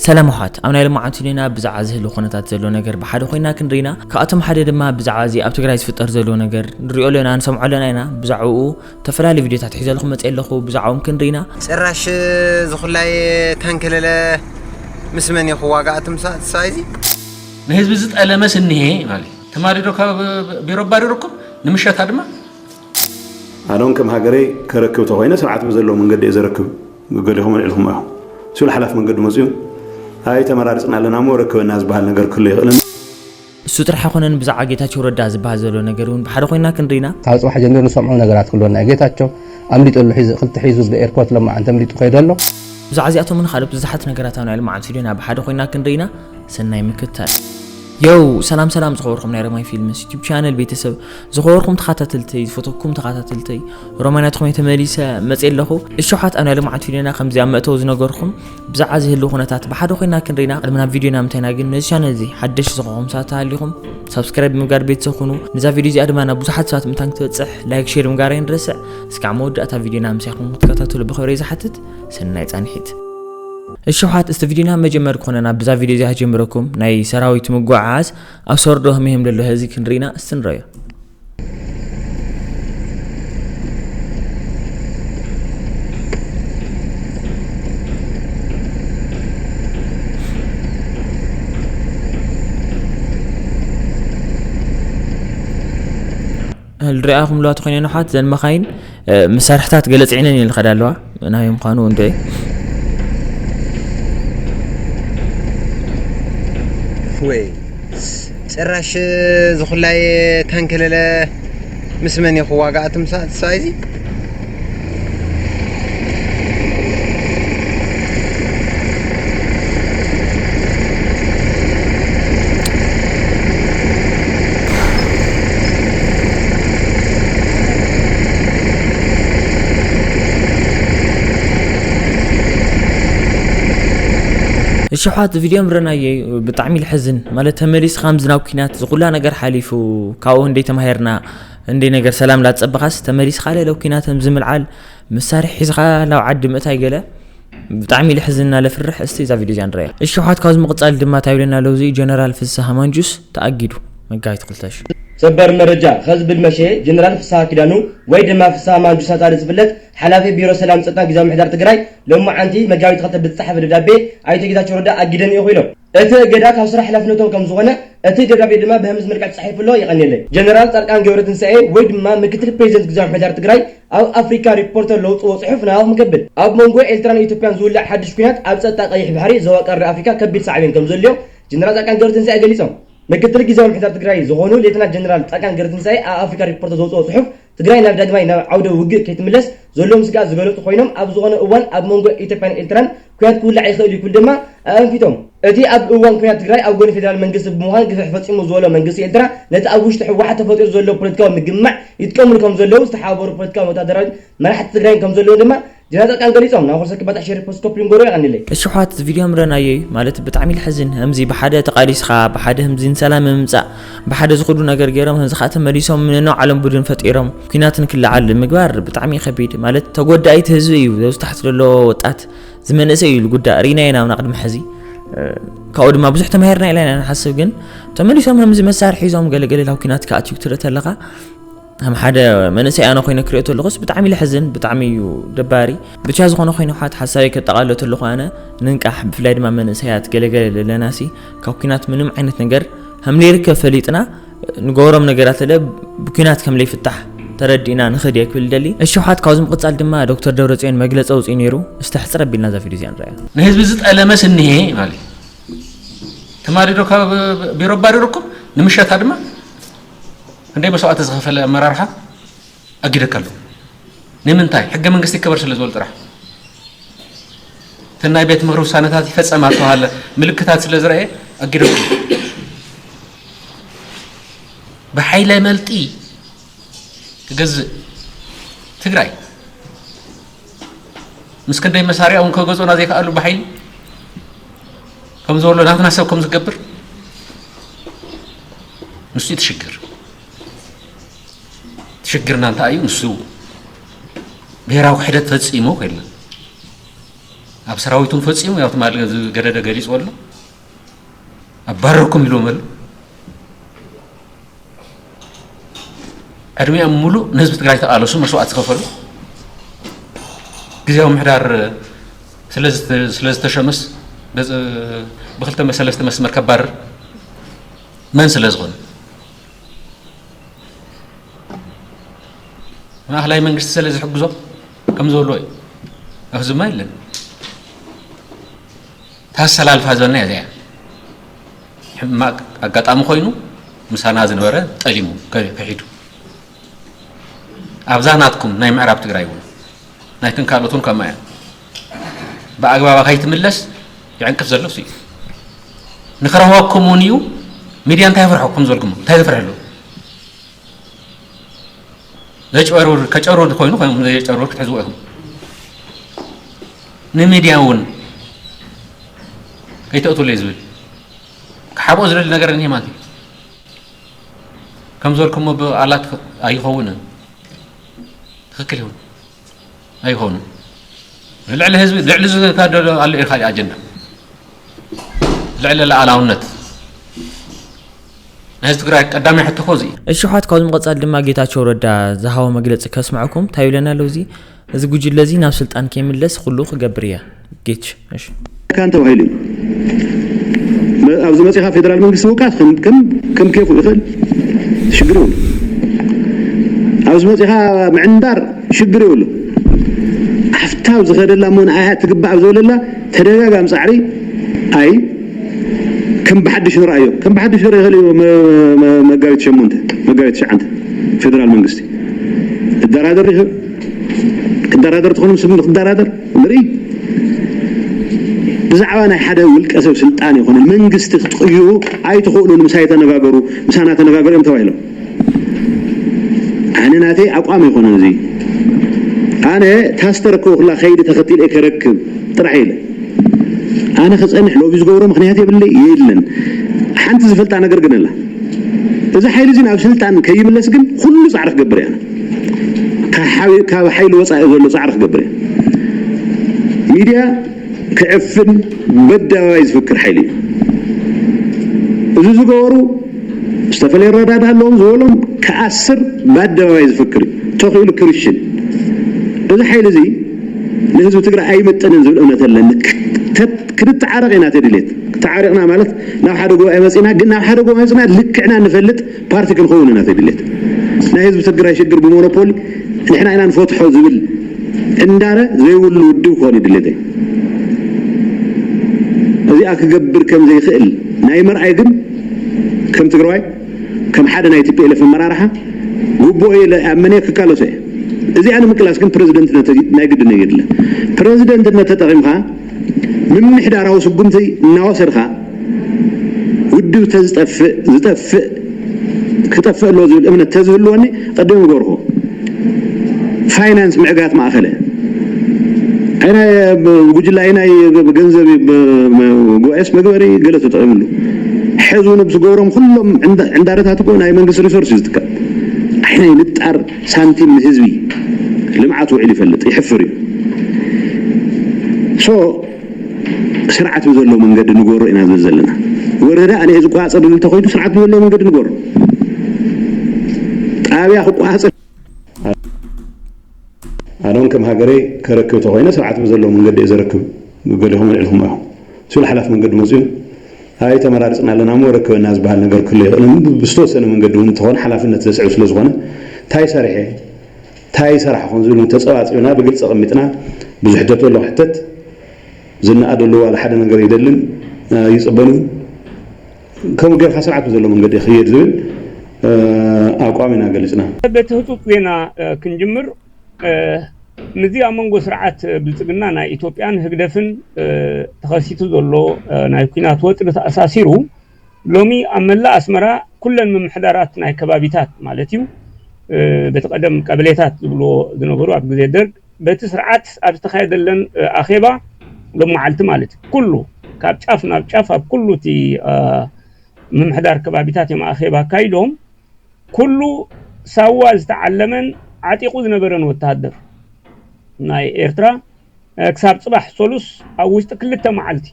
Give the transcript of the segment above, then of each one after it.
ሰላም ኣሕዋት፣ ኣብ ናይ ልምዓት ቪድዮና ብዛዕባ ዝህሉ ኩነታት ዘሎ ነገር ብሓደ ኮይና ክንርኢና። ካብኣቶም ሓደ ድማ ብዛዕባ እዚ ኣብ ትግራይ ዝፍጠር ዘሎ ነገር ንሪኦ ኣለና፣ ንሰምዖ ኣለና ኢና። ብዛዕባኡ ዝተፈላለዩ ቪድዮታት ሒዘልኩም መፅእ ኣለኹ፣ ብዛዕባኦም ክንርኢና። ጭራሽ ዝኹላይ ታንከለለ ምስ መን እዩ ክዋጋእ ትምሳ ትሳይዚ? ንህዝቢ ዝጠለመስ እኒሄ ማለት እዩ። ተማሪዶ ካብ ቢሮ ኣባሪሩኩም ንምሸታ ድማ ኣነውን ከም ሃገረይ ከረክብ ተኾይነ ስርዓት ብዘለዎ መንገዲ እየ ዘረክብ። ገዲኹም ኣልዒልኩም ኢኹም። ሲሉ ሓላፍ መንገዲ መፅኡ ኣይ ተመራርፅና ኣለና እሞ ረክበና ዝበሃል ነገር ክህሉ ይኽእልን። እሱ ጥራሕ ኣይኮነን፣ ብዛዕባ ጌታቸው ረዳ ዝበሃል ዘሎ ነገር እውን ብሓደ ኮይና ክንርኢና። ካብ ፅባሕ ጀሚሩ ንሰምዖ ነገራት ክህልወና እዩ። ጌታቸው ኣምሊጡ ኣሎ፣ ሒዙ ክልተ ሒዙ ብ ኤርፖርት ሎማዓንቲ ኣምሊጡ ከይዱ ኣሎ። ብዛዕባ እዚኣቶምን ካልኦት ብዙሓት ነገራት ኣብ ናይ ልምዓት ቪድዮና ብሓደ ኮይና ክንርኢና። ሰናይ ምክትታል። ዮው፣ ሰላም ሰላም ዝኸበርኩም ናይ ረማይ ፊልምስ ዩቱብ ቻነል ቤተሰብ፣ ዝኸበርኩም ተኸታተልተይ፣ ዝፈተኩም ተኸታተልተይ፣ ሮማይ ናትኩም እየ ተመሊሰ መፅእ ኣለኹ። እሺ ኣሕዋት፣ ኣብ ናይ ልምዓት ቪድዮና ከምዚ ኣብ መእተዊ ዝነገርኩም ብዛዕባ ዝህሉ ኩነታት ብሓደ ኮይና ክንርኢና። ቅድሚ ናብ ቪድዮና ምንታይና ግን ነዚ ቻነል እዚ ሓደሽ ዝኾንኩም ሰባት ተሃሊኹም ሳብስክራይብ ብምግባር ቤተሰብ ኩኑ። ነዛ ቪድዮ እዚኣ ድማ ናብ ብዙሓት ሰባት ምንታን ክትበፅሕ ላይክ ሼር ምግባር ኣይንረስዕ። እስካብ መወዳእታ ቪድዮና ምሳይኩም ክትከታተሉ ብኽብሪ ዝሓትት። ሰናይ ፃንሒት። እሺ ኣሕዋት፣ እስቲ ቪድዮና መጀመር ክኾነና ብዛ ቪድዮ እዚኣ ጀምረኩም ናይ ሰራዊት ምጉዓዝ ኣብ ሰርዶ ህምህም ደሎ ህዚ ክንርኢና እስቲ ንረዮ። ዝረኣኹምለዋ ተኾይነን ኣሕዋት፣ ዘን መኻይን፣ እ፣ መሳርሕታት ገለ ጽዒነን እየን ዝኸዳ ኣለዋ። ናበይ ምዃኑ እንድዒ። ወይ፣ ጭራሽ ዝኹላይ ታንከለለ ምስ መን እዩ ክዋጋእ ትምሳ ትሳይዚ? እሺ ኣሕዋት፣ ቪድዮ ምረናየይ ብጣዕሚ ልሕዝን። ማለት ተመሊስኻ ከምዚ ናብ ኲናት ዝኹላ ነገር ሓሊፉ ካብኡ እንደይ ተማሂርና እንደይ ነገር ሰላም ላትጸበኻስ ተመሊስኻ ለለ ኲናት ከምዚ ምልዓል መሳርሒ ሒዝኻ ናብ ዓዲ ምእታይ ገለ ብጣዕሚ ልሕዝን እና ለፍርሕ። እስቲ እዛ ቪድዮ እዚኣ ንረያ። እሺ ኣሕዋት፣ ካብዚ ምቕጻል ድማ እንታይ ይብለና ኣሎ? እዚ ጀነራል ፍስሃ ማንጁስ ተኣጊዱ መጋቢት ክልተ ሺሕ። ሰበር መረጃ፣ ከዝብል መሸ ጀነራል ፍስሃ ኪዳኑ ወይ ድማ ፍስሃ ማንጁስ ኣጻሪ ዝፍለጥ ሓላፊ ቢሮ ሰላም ጸጥታ ግዝያዊ ምምሕዳር ትግራይ ሎማዓንቲ መጋቢት ክልተ ብዝጸሓፈ ደብዳቤ ኣይተ ጌታቸው ረዳ ኣጊደን እየ ኢሎም። እቲ እገዳ ካብ ስራሕ ሓላፍነቶም ከም ዝኾነ እቲ ደብዳቤ ድማ ብህምዝ መልክዕ ተጻሒፉ ኣሎ። የቐንየለይ። ጀነራል ጻድቃን ገብረትንሳኤ ወይ ድማ ምክትል ፕሬዚደንት ግዝያዊ ምምሕዳር ትግራይ ኣብ ኣፍሪካ ሪፖርተር ለውፅዎ ጽሑፍ ናባኹም ከብል። ኣብ መንጎ ኤርትራን ኢትዮጵያን ዝውላዕ ሓድሽ ኲናት ኣብ ጸጥታ ቀይሕ ባሕሪ ዞባ ቀርኒ ኣፍሪካ ከቢድ ሳዕቤን ከም ዘልዮ ጀነራል ጻድቃን ገብረትንሳኤ ገሊጾም። ምክትል ግዝያዊ ምምሕዳር ትግራይ ዝኾኑ ሌተናል ጀነራል ጻድቃን ገብረትንሳኤ ኣብ ኣፍሪካ ሪፖርተር ዘውፅኦ ጽሑፍ ትግራይ ናብ ዳግማይ ናብ ዓውደ ውግእ ከይትምለስ ዘለዎም ስግኣት ዝገለጹ ኮይኖም ኣብ ዝኾነ እዋን ኣብ መንጎ ኢትዮጵያን ኤርትራን ኲናት ክውላዕ ይኽእል እዩ ክብል ድማ ኣኣንፊቶም። እቲ ኣብ እዋን ኲናት ትግራይ ኣብ ጎኒ ፌደራል መንግስቲ ብምዃን ግፍዒ ፈጺሙ ዝበሎ መንግስቲ ኤርትራ ነቲ ኣብ ውሽጢ ህወሓት ተፈጢሩ ዘሎ ፖለቲካዊ ምግማዕ ይጥቀምሉ ከም ዘለዉ ዝተሓባበሩ ፖለቲካዊ ወታደራዊ መራሕቲ ትግራይን ከም ዘለዉ ድማ ጀነራል ጻድቃን ገሊጾም። ናብ ኩርሰ ክባጣ ሼር ፖስት ኮፒ ንገሩ የቐንለይ። እሺ ኣሕዋት፣ ቪድዮ ምረናየይ ማለት ብጣዕሚ ልሕዝን። ከምዚ ብሓደ ተቓሊስኻ ብሓደ ከምዚ ንሰላም ምምጻእ ብሓደ ዝኹሉ ነገር ገይሮም ከምዚ ከዓ ተመሊሶም ንነው ዓለም ቡድን ፈጢሮም ኲናት ንክለዓል ምግባር ብጣዕሚ ከቢድ። ማለት ተጎዳኢቲ ህዝቢ እዩ፣ ኣብዚ ታሕቲ ዘሎ ወጣት ዝመንእሰይ እዩ ዝጉዳእ። ርኢና ኢና ኣብና ቅድሚ ሕዚ። እ፣ ካብኡ ድማ ብዙሕ ተማሂርና ኢልና ኢና ንሓስብ፣ ግን ተመሊሶም ከምዚ መሳርሒ ሒዞም ገለገለ ናብ ኲናት ክኣትዩ ክትርኢ ተለኻ ከም ሓደ መንእሰይ ኣነ ኮይነ ክሪኦ ተለኹስ ብጣዕሚ ለሕዝን፣ ብጣዕሚ እዩ ደባሪ። ብቻ ዝኾነ ኮይኑ ኣሕዋት ሓሳበይ ከጠቓልሎ ተለኹ ኣነ ንንቃሕ፣ ብፍላይ ድማ መንእሰያት ገለገለ ለለናሲ ካብ ኲናት ምንም ዓይነት ነገር ከም ለይርከብ ፈሊጥና ንገብሮም ነገራት ለለ ብኲናት ከም ለይፍታሕ ተረዲእና ንኽድ እየ ክብል ደሊ። እሺ ኣሕዋት፣ ካብዚ ምቕጻል ድማ ዶክተር ደብረጽዮን መግለጺ ኣውጺኡ ነይሩ። እስቲ ሕጽር ኣቢልና እዛ ቪድዮ እዚኣ ንረኣያ። ንህዝቢ ዝጠለመስ እኒሄ ማለት እዩ። ተማሪዶ ካብ ቢሮ ኣባሪሩኩም ንምሸታ ድማ ክንደይ መስዋእቲ ዝኸፈለ ኣመራርሓ ኣጊደካ ኣለኹ። ንምንታይ? ሕገ መንግስቲ ይከበር ስለ ዝበሉ ጥራሕ። እቲ ናይ ቤት ምኽሪ ውሳነታት ይፈጸም ኣተባሃለ ምልክታት ስለ ዝረኣየ ኣጊደኩም። ብሓይለ መልጢ ክገዝእ ትግራይ ምስ ክንደይ መሳርያ እውን ከገዝኡና ዘይከኣሉ ብሓይሊ ከም ዝበሎ ናትና ሰብ ከም ዝገብር ንሱ እዩ እቲ ሽግር። እቲ ሽግርና እንታይ እዩ? ንሱ ብሄራዊ ክሕደት ፈጺሙ ከይልና ኣብ ሰራዊቱን ፈጺሙ ያው ትማል ዝገደደ ገሊጽ ወሎ ኣባረርኩም ኢልዎም ኣሎ። ዕድሚኦም ሙሉእ ንህዝቢ ትግራይ ተቓለሱ መስዋዕት ዝኸፈሉ ግዜያዊ ምሕዳር ስለ ዝተ- ስለ ዝተሸመስ በዚ- ብክልተ መ- ሰለስተ መስመር ከባርር መን ስለ ዝኾነ ማእኸላይ መንግስቲ ስለ ዝሕግዞ ከም ዝበልዎ እዩ። ኣብ ህዝብማ የለን። ታሰላልፋ ዝበልና እያ እዚኣ። ሕማቅ ኣጋጣሚ ኮይኑ ምሳና ዝነበረ ጠሊሙ ከ- ከሒዱ። ኣብዛ ናትኩም ናይ ምዕራብ ትግራይ እውን ናይትን ካልኦት እውን ከምኣ እያ። ብኣግባባ ከይትምለስ ይዕንቅፍ ዘሎ እሱ እዩ። ንክረህወኩም እውን እዩ። ሚድያ እንታይ ይፍርሐኩም ዘልኩም እንታይ ዝፍርሐሉ ዘጭበርብር ከጨርብር ኮይኑ ኮይኑ ዘጨርብር ክትሕዝዎ ኢኹም። ንሚድያ እውን ከይተእትውለይ ዝብል ክሓብኦ ዝደሊ ነገር እኒሄ ማለት እዩ። ከም ዝበልኩሞ ብኣላት ኣይኸውንን። ትኽክል ይኹን ኣይኸውንን። ልዕሊ ህዝቢ ልዕሊ ዝታደሎ ኣሎ ኢልካ ኣጀንዳ ልዕሊ ለኣላውነት ናይ ህዝቢ ትግራይ ቀዳማይ ሕቶ እኮ እዚ እዩ። እሺ፣ ሕዋት ካብዚ ምቕጻል ድማ ጌታቸው ረዳ ዝሃቦ መግለጺ ከስምዐኩም እንታይ ይብለና ኣሎ? እዚ እዚ ጉጅለ እዚ ናብ ስልጣን ከይምለስ ኩሉ ክገብር እያ። ጌች እሺ። ካን ተባሂሉ እዩ። መ- ኣብዚ መፂኻ ፌደራል መንግስቲ ምውቃስ ከም ከም ከም ኬፉ ይኽእል ሽግር የብሉ። ኣብዚ መፂኻ ምዕንዳር ሽግር የብሉ። ኣብታ ኣብ ዝኸደላ እሞ ንኣያ ትግባእ ኣብ ዝበለላ ተደጋጋሚ ፃዕሪ ኣይ ከም ብሓድሽ ንረኣዮ ከም ብሓድሽ ንረኣዮ ይኽእል እዩ። መ- መ- መጋቢት ሸሞንተ መጋቢት ትሽዓተ ፌደራል መንግስቲ እደራደር ይኽእል ክደራደር ትኾኑ ስም ክደራደር ንርኢ። ብዛዕባ ናይ ሓደ ውልቀ ሰብ ስልጣን ይኾነ መንግስቲ ክትቕይሩ ኣይትኽእሉን ምሳይ ተነጋገሩ ምሳና ተነጋገሩ እዮም ተባሂሎም። ኣነ ናተይ ኣቋም ይኾነ እዚ ኣነ ታስተረከቡ ኩላ ከይዲ ተኸቲለ ከረክብ ጥራሕ ኢለ ኣነ ክፀንሕ ሎቢ ዝገብሮ ምክንያት የብለይ የለን። ሓንቲ ዝፈልጣ ነገር ግን ኣላ። እዚ ሓይሊ እዚ ናብ ስልጣን ከይምለስ ግን ኩሉ ፃዕሪ ክገብር እያ። ካብ ሓይሊ ወፃኢ ዘሎ ፃዕሪ ክገብር እያ። ሚድያ ክዕፍን በደባባይ ዝፍክር ሓይሊ እዩ። እዚ ዝገበሩ ዝተፈለየ ረዳዳ ኣለዎም ዝበሎም ክኣስር በደባባይ ዝፍክር እዩ። ተኽኢሉ ክርሽን እዚ ሓይሊ እዚ ንህዝቢ ትግራይ ኣይምጥንን ዝብል እምነት ኣለኒ። ክንተዓረቕ ኢና ተድልየት ተዓሪቕና ማለት ናብ ሓደ ጉባኤ መፂና ግን ናብ ሓደ ጉባኤ መፂና ልክዕና ንፈልጥ ፓርቲ ክንኸውን ኢና ተድልየት ናይ ህዝቢ ትግራይ ሽግር ብሞኖፖሊ ንሕና ኢና ንፈትሖ ዝብል ዕንዳረ ዘይብሉ ውድብ ክኾን እዩ ድሌተይ። እዚኣ ክገብር ከም ዘይኽእል ናይ ምርኣይ ግን ከም ትግራዋይ ከም ሓደ ናይ ቲ ፒ ኤል ኤፍ ኣመራርሓ ግቡእ ኢለ ኣመነ ክቃለሶ እየ። እዚኣ ንምቅላስ ግን ፕረዚደንትነት ናይ ግድን የድለ። ፕረዚደንትነት ተጠቒምካ ምምሕዳራዊ ስጉምቲ እናወሰድካ ውድብ ተዝጠፍእ ዝጠፍእ ክጠፍእ ኣለዎ ዝብል እምነት ተዝህልወኒ ቀደም ገርኹ ፋይናንስ ምዕጋት ማእኸለ ኣይና ጉጅለ ኣይናይ ገንዘብ ጉባኤስ መግበሪ ገለ ተጠቂምሉ ሕዚ እውን ዝገብሮም ኩሎም ዕንዳረታት እኮ ናይ መንግስቲ ሪሶርስ እዩ ዝጥቀም። ኣይናይ ንጣር ሳንቲም ንህዝቢ ልምዓት ውዕል ይፈልጥ ይሕፍር እዩ። ሶ ስርዓት ብዘሎ መንገዲ ንገሮ ኢና ዝብል ዘለና። ወረዳ ኣነ ዝቋፀር ዝብል ተኮይኑ ስርዓት ብዘሎ መንገዲ ንገሮ። ጣብያ ክቋፀር ኣነውን ከም ሃገረይ ከረክብ ተኮይነ ስርዓት ብዘሎ መንገዲ እየ ዘረክብ። ገሊኹም ልዕልኹም ኢኹም ስብል ሓላፍ መንገዲ መፅኡ ኣይ ተመራርፅና ኣለና እሞ ረክበና ዝበሃል ነገር ክህሉ ይኽእል። ብዝተወሰነ መንገዲ እውን እንተኾነ ሓላፍነት ዘስዕብ ስለ ዝኾነ እንታይ ሰሪሐ እንታይ ይሰራሕ ኾን ዝብሉ ተፀባፂብና ብግልፂ ኣቐሚጥና ብዙሕ ሕተት ኣሎ ክሕተት ዝነኣደሉ ዋላ ሓደ ነገር ይደልን ይፅበን እውን ከምኡ ጌርካ ስርዓት ብዘሎ መንገዲ ይኽየድ ዝብል ኣቋም ኢና ገሊፅና። በቲ ህፁፅ ዜና ክንጅምር ምስዚ ኣብ መንጎ ስርዓት ብልፅግና ናይ ኢትዮጵያን ህግደፍን ተኸሲቱ ዘሎ ናይ ኲናት ወጥሪ ተኣሳሲሩ ሎሚ ኣብ መላእ ኣስመራ ኩለን ምምሕዳራት ናይ ከባቢታት ማለት እዩ በቲ ቀደም ቀበሌታት ዝብልዎ ዝነበሩ ኣብ ግዜ ደርግ በቲ ስርዓት ኣብ ዝተኻየደለን ኣኼባ ሎም መዓልቲ ማለት እዩ ኩሉ ካብ ጫፍ ናብ ጫፍ ኣብ ኩሉ እቲ ምምሕዳር ከባቢታት እዮም ኣኼባ ኣካይዶም ኩሉ ሳዋ ዝተዓለመን ዓጢቑ ዝነበረን ወተሃደር ናይ ኤርትራ ክሳብ ፅባሕ ሰሉስ ኣብ ውሽጢ ክልተ መዓልቲ፣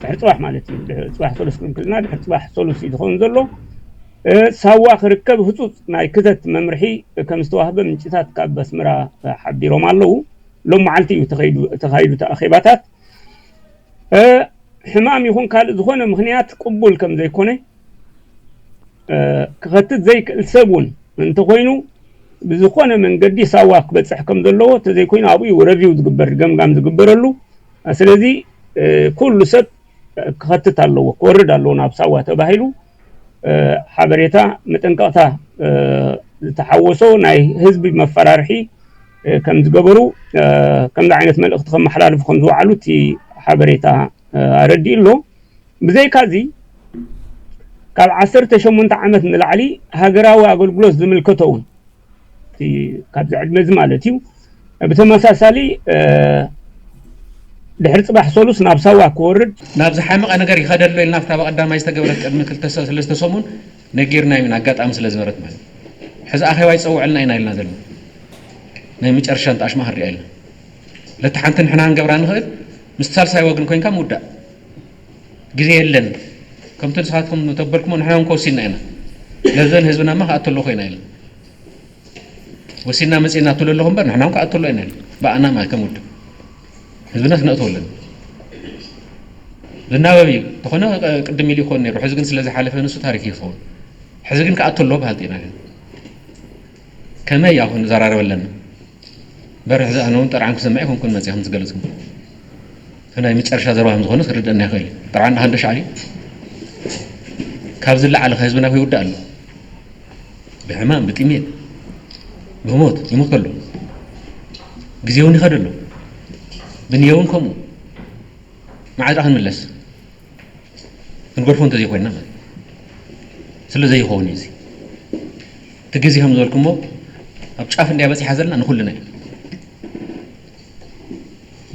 ድሕሪ ፅባሕ ማለት እዩ፣ ድሕሪ ፅባሕ ሰሉስ ክንክልና ድሕሪ ፅባሕ ሰሉስ እዩ ዝኸውን ዘሎ። ሳዋ ክርከብ ህፁፅ ናይ ክተት መምርሒ ከም ዝተዋህበ ምንጭታት ካብ ኣስመራ ሓቢሮም ኣለዉ። ሎም መዓልቲ እዩ ተኻይዱ እቲ ኣኼባታት። ሕማም ይኹን ካልእ ዝኾነ ምኽንያት ቅቡል ከም ዘይኮነ፣ ክኸትት ዘይክእል ሰብ እውን እንተኾይኑ ብዝኾነ መንገዲ ሳዋ ክበፅሕ ከም ዘለዎ፣ ተዘይኮይኑ ኣብኡ እዩ ረቪው ዝግበር፣ ገምጋም ዝግበረሉ። ስለዚ ኩሉ ሰብ ክኸትት ኣለዎ፣ ክወርድ ኣለዎ ናብ ሳዋ ተባሂሉ ሓበሬታ መጠንቀቕታ ዝተሓወሶ ናይ ህዝቢ መፈራርሒ ከም ዝገበሩ፣ ከምዚ ዓይነት መልእኽቲ ከመሓላልፉ ከም ዝወዓሉ እቲ ሓበሬታ ኣረዲኡ ኣሎ። ብዘይካዚ ካብ ዓሰርተ ሸሞንተ ዓመት ንላዕሊ ሃገራዊ ኣገልግሎት ዝምልከቶ እውን ካብዚ ዕድመ እዚ ማለት እዩ። ብተመሳሳሊ ድሕሪ ፅባሕ ሰሉስ ናብ ሳዋ ክወርድ ናብ ዝሓመቐ ነገር ይኸደሎ ኢልና ኣብታ ብቐዳማይ ዝተገብረት ቅድሚ ክልተ ሰለስተ ሰሙን ነጊርናዮም ኢና፣ ኣጋጣሚ ስለ ዝበረት ማለት። ሕዚ ኣኼባ ይፀውዕልና ኢና ኢልና ዘለና ናይ መጨረሻ እንተኣሽማ ክንሪኣ ኢልና ለቲ ሓንቲ ንሕና ክንገብራ ንኽእል፣ ምስ ሳልሳይ ወግን ኮይንካ ምውዳእ ግዜ የለን። ከምቲ ንስኻትኩም ተበልኩሞ ንሕና እውን ከወሲንና ኢና። ለዘን ህዝብናማ ክኣተሎ ኮይና ኢልና ወሲና መፂና ትብሉ ኣለኹም እምበር ንሕና እውን ክኣተሎ ኢና ኢልና ብኣና ማለት ከም ውድብ ህዝብና ክነእተወለን ዝናበብ እዩ። ተኾነ ቅድም ኢሉ ይኾን ነይሩ። ሕዚ ግን ስለ ዝሓለፈ ንሱ ታሪክ ይኸውን። ሕዚ ግን ክኣተሎ በሃልቲ ኢና። ከመይ ያኹ ንዘራረበለን በርሕ ዝኣነውን ጠርዓን ክሰምዕ ይኮንኩን መፅእ ከም ዝገለፅኩም ናይ መጨረሻ ዘረባ ከም ዝኾነ ክርደአና ይኽእል እዩ። ጠርዓን ዳሓን ደሻዕ እዩ። ካብ ዝለዓለ ህዝብና ይውዳእ ኣሎ። ብሕማም፣ ብጥሜት፣ ብሞት ይሞት ከሎ ግዜ እውን ይኸድ ኣሎ። ብንየውን ከምኡ መዓዝ ደኣ ክንምለስ ክንገድፎ እንተዘይኮይና ማለት ስለ ዘይኸውን እዩ። እዚ እቲ ግዜ ከም ዝበልኩሞ ኣብ ጫፍ እንድያ በፂሓ ዘለና ንኩልና እዩ።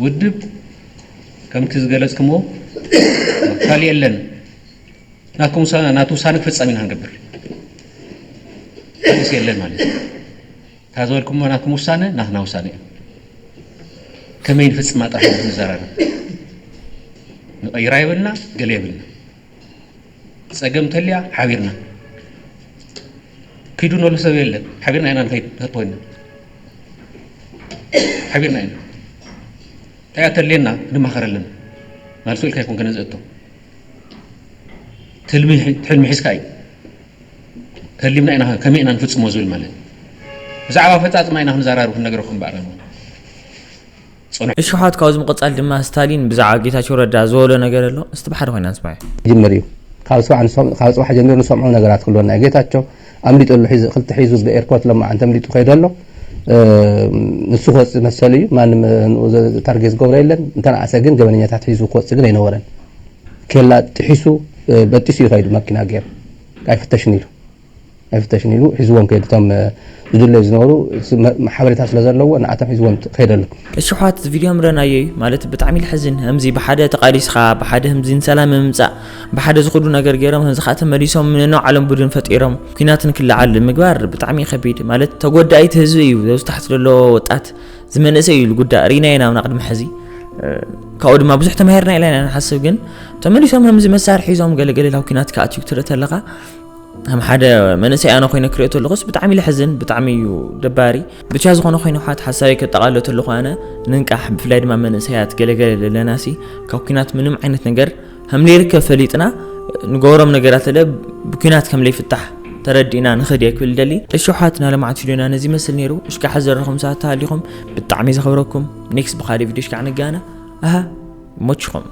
ውድብ ከምቲ ዝገለፅኩሞ ካልእ የለን። ናትኩም ውሳ- ናቱ ውሳነ ክፍፀም ኢና ንገብር። ካልእስ የለን ማለት እዩ። እታ ዝበልኩሞ ናትኩም ውሳነ ናትና ውሳነ እዩ። ከመይ ንፍፅማ ጥራሕ ንዘራረብ። ንቐይራ የብልና፣ ገለ የብልና። ፀገም ተልያ ሓቢርና ኪዱ ንበሎ ሰብ የለን። ሓቢርና ኢና ንኸይድ ንኸድ ኮይና ሓቢርና ኢና እንታይ ኣተልየና ንማኸረለን ማለት ኢልካ ይኮን ከነዘእቶ ትልሚ ትልሚ ሒዝካ እዩ ተሊምና ኢና ከመይ ኢና ንፍፅሞ ዝብል ማለት ብዛዕባ ፈፃፅማ ኢና ክንዘራርብ ክንነግረኩም በኣላ እሺ ሓት ካብዚ ምቕፃል ድማ ስታሊን ብዛዕባ ጌታቸው ረዳ ዝበሎ ነገር ኣሎ እስቲ ብሓደ ኮይና ንስማዕ ይጅምር እዩ ካብ ፅባሕ ጀሚሩ ንሰምዖ ነገራት ክህልወና እዩ ጌታቸው ኣምሊጡ ኣሎ ክልተ ሒዙ ብኤርፖርት ለማዓንቲ ኣምሊጡ ከይዱ ኣሎ ንሱ ክወፅእ መሰሉ እዩ ማንም ታርጌት ዝገብሮ የለን እንተነኣሰ ግን ገበነኛታት ሒዙ ክወፅእ ግን ኣይነበረን ኬላ ጥሒሱ በጢሱ እዩ ከይዱ መኪና ገይሩ ኣይፍተሽን ኢሉ ኣይፍተሽን ኢሉ ሒዝዎም ከይዱ እቶም ዝድለዩ ዝነበሩ ሓበሬታ ስለ ዘለዎ ንኣቶም ሒዝዎም ከይዱ ኣሎ። እሺ ኣሕዋት እዚ ቪድዮ ምረናዮ እዩ ማለት ብጣዕሚ ልሕዝን ህምዚ ብሓደ ተቃሊስኻ ብሓደ ህምዚ ንሰላም ምምፃእ ብሓደ ዝኹሉ ነገር ገይሮም ህምዚ ከዓ ተመሊሶም ንነው ዓለም ቡድን ፈጢሮም ኲናት ንክልዓል ምግባር ብጣዕሚ ከቢድ ማለት ተጎዳኢቲ ህዝቢ እዩ ኣብዚ ታሕቲ ዘሎ ወጣት ዝመንእሰይ እዩ ዝጉዳእ ርኢናዮ ኢና ኣብና ቅድሚ ሕዚ ካብኡ ድማ ብዙሕ ተማሂርና ኢልና ኢና ንሓስብ ግን ተመሊሶም ህምዚ መሳርሒ ሒዞም ገለገለ ናብ ኲናት ክኣትዩ ክትርኢ ተለኻ ከም ሓደ መንእሰይ ኣነ ኮይነ ክሪኦ ተለኹስ ብጣዕሚ ለሕዝን ብጣዕሚ እዩ ደባሪ ብቻ ዝኾነ ኮይኑ ሓት ሓሳበይ ከጠቓሎ ተለኹ ኣነ ንንቃሕ ብፍላይ ድማ መንእሰያት ገለገለ ለለናሲ ካብ ኲናት ምንም ዓይነት ነገር ከም ለይርከብ ፈሊጥና ንገብሮም ነገራት ለ ብኲናት ከም ለይፍታሕ ተረዲእና ንኽድ እየ ክብል ደሊ እሺ ሓት ናለማዓት ቪድዮና ነዚ ይመስል ነይሩ እሽካ ሕዘረኹም ሰዓት ተሃሊኹም ብጣዕሚ ዘኽብረኩም ኔክስ ብኻሊእ ቪድዮ ሽካዕ ንጋነ ኣሃ ሞችኹም